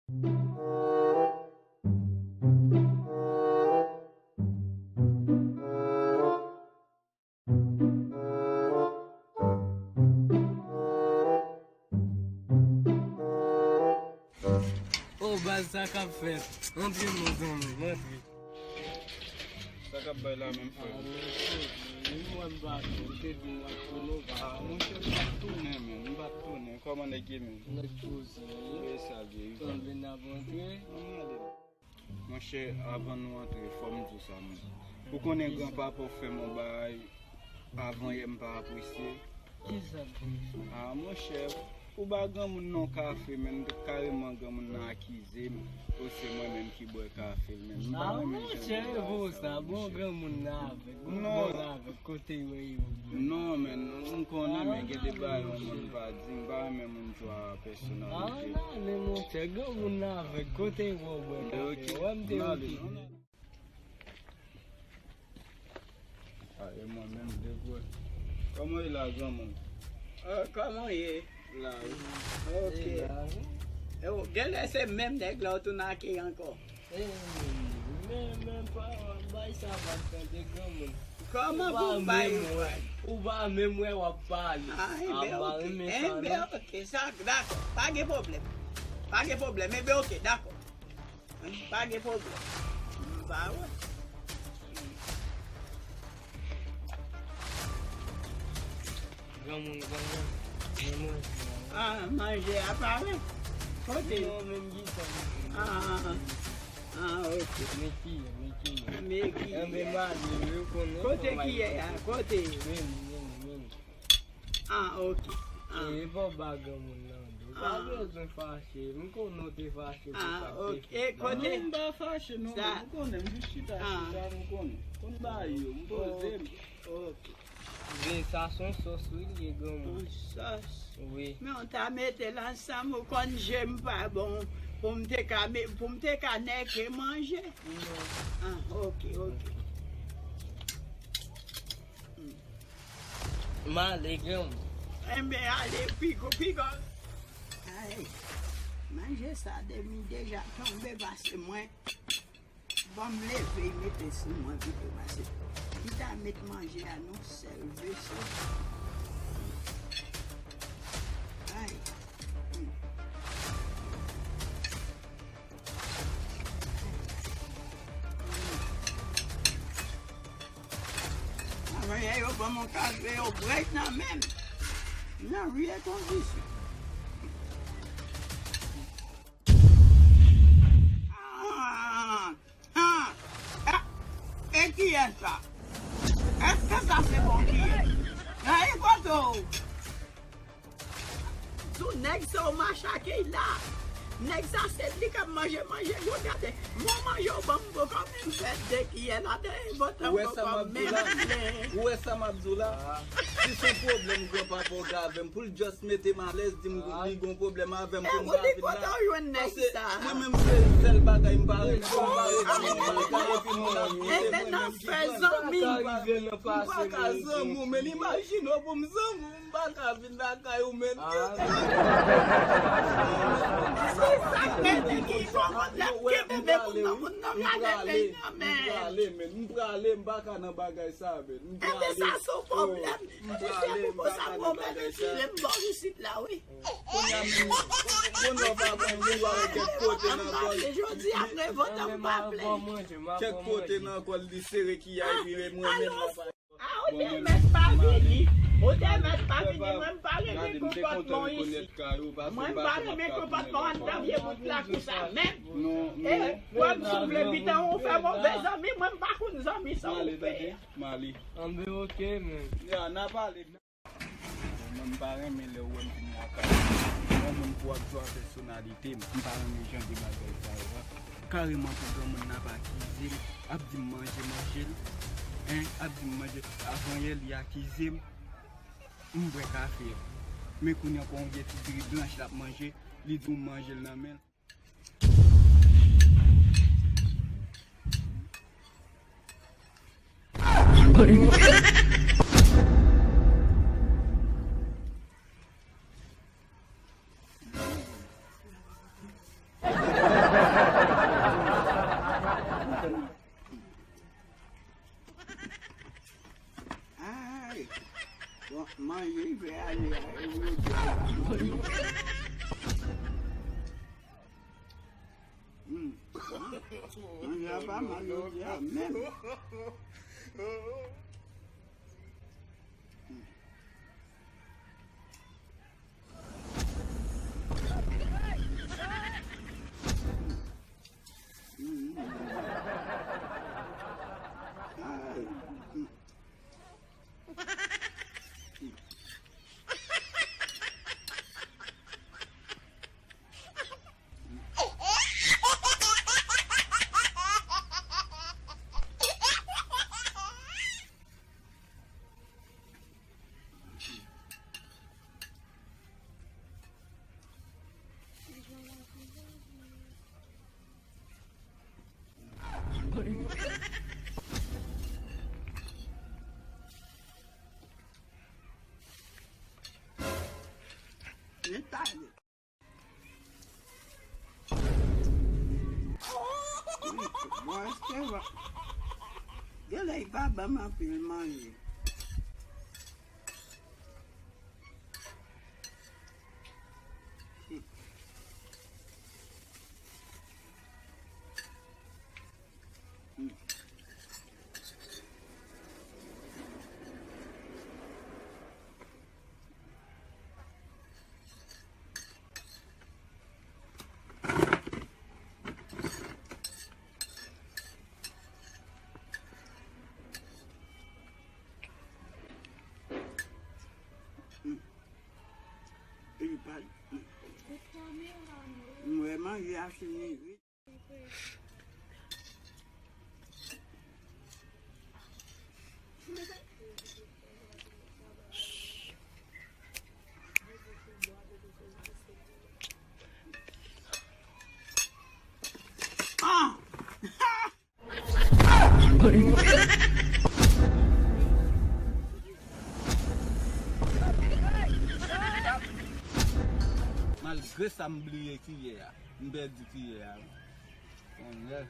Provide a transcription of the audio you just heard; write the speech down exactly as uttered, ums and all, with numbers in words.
Oh, baz, sa k ap fèt? Antre non, zanmi m, antre. Sa k ap bay la menm, frè? Ah, monchè, ou wè m pa tou, ou te di m w ap tounen, ou pa t tounen. Ah, monchè, m pa t tounen, menm, m pa t tounen. Kòman nèg ye menm? Nèg poze. Wi, sa l ye, wi. Tann vin ap antre. Ann ale. Monchè, avan nou antre, fò m di w sa, menm. Ou konnen granpapa w fè m yon bagay avan yè m pa apresye. Kisa l fè? Ah, monchè, ou ba granmoun nan yon kafe, menm, kareman granmoun nan akize m. Ou se mwen menm ki bwè kafe l, menm. M pa renmen jan de bagay sa, monchè. Bon, granmoun nan avèk, bon, avèk kote yo ye. Non, men, m konnen, men gen de bagay yon moun pa di, m pa renmen moun jwa pèsonalite. Ah, nan, men monchè, granmoun nan avèk kote yo bwè kafe, wè m te okipe. Ah, e mwen menm, de gwo. Kòman w ye la, granmoun? Ah, kòman w ye? La, wi. Ok. E la, wi. E w, genlè se menm nèg la w tounen ak li ankò. E, men, men, pa, bay sa vag tande, granmoun. Kòman pou m bay ou vag? Ou pa menm wè w ap pale. Ah, enben, ok. Enben, ok. Sa, dakò. Pa gen pwoblèm. Pa gen pwoblèm. Enben, ok, dakò. Pa gen pwoblèm. M pa wè. Granmoun, granmoun, men manje a. Ah, manje a pare? Kote? Non, menm ki sa. Ah, ah, ah, ok. Men ki, men ki. Men ki. Enben, manje, wi, ou konnen. Kote kiyè a? Kote? Men, men, men. Ah, ok. Ah. E pa ba granmoun nan do. Pa bezwen fache. M konnen w te fache pou sa k te fèt la. Ah, ok. E kote? Non, m pa fache, non. M konnen, m jis chita, chita, m konnen. Konn bagay yo, m poze m. Ok. Men sa se yon sòs wi l ye, granmoun. Yon sòs? Wi. Men w ta mete l ansanm, ou konn je m pa bon. Pou m te ka me-, pou m te ka nèke manje. Non. Ah, ok, ok. M ale, granmoun. Enben, ale, pigo, pigo. Ay, manje sa depi deja tonbe pase mwen. Ban m leve, mete sou mwen pito, pase li ta met manje a nan sèl veso. Ay. Hmm. Travayè yo ban m yon kafe, yo brèk nan men m. Nan vye kondisyon. Ah, ah, ah, e kiyès sa? Èske sa se bon kiyè? Nan e kote w? Sou nèg sa w mache ak li la. Nèg sa se li k ap manje, manje, gwo gade. Bon manje w ban m, bon, kòman m fè de kiyè ladan, e bon tan m poko menm plen. Ou wè sa m ap di w la? Si se yon pwoblèm granpapa w gen avè m, pou l just mete m alèz, di m li gen yon pwoblèm avè m pou m pa vin la. Paske mwen menm se sèl bagay m pa renmen, m pa renmen moun nan kay epi moun ap koute mwen menm ki pran. M pa ka zanmi w, men imajine w pou m zanmi w. M pa ka vin lakay ou, menn. Ah. Se sa k mete ki fò moun ap kenbe moun nan, moun nan gade peyi an, menn. M prale, menn. M prale, m pa ka nan bagay sa, menn. M prale. Enben, sa se yon pwoblèm. M prale, m pa ka nan bagay sa. Retire pou sa, bon, mèt retire m bò isit la, wi. Kounye a menm, kounye a w pa konn, moun yo kèk kote nan kò l. Jodi a, m revote, m pa plenn. Kèk kote nan kò l, li sere ki a, epi mwen menm la pa. Ah, ou te mèt pa vini. Ou te mèt pa vini. Mwen, m pa renmen konpòtman w isit. Mwen, m pa renmen konpòtman w anndan vye bout lakou sa menm. E, wè m souvle pita, ou fè move zanmi, mwen, m pa konn zanmi sa ou fè. Anben, oke, men. Ya, n a pale. Mwen, m pa renmen lè w wè m vin lakay ou. Yon moun pou w ap jwe ak pèsonalite m. M pa renmen jan de bagay sa yo a. Kareman pou granmoun nan ap akize m, ap di m manje, manje l. Hein, ap di m manje. Avan yè, li akize m. M bwè kafe a. Men kounye a, yon vye ti diri blanch l ap manje, li di w manje l nan men l. Ay, bon, manje ivè a ye a, e jodi a. Hmm. Manje a pa mal jodi a menm. Hmm. Bon, èske va-, genlè li pa ban m anpil manje. Li pa, m wè manje a fini vit. Ah! Malgre sa, m bliye kiyè a. M pèdi kiyè a. Konyè.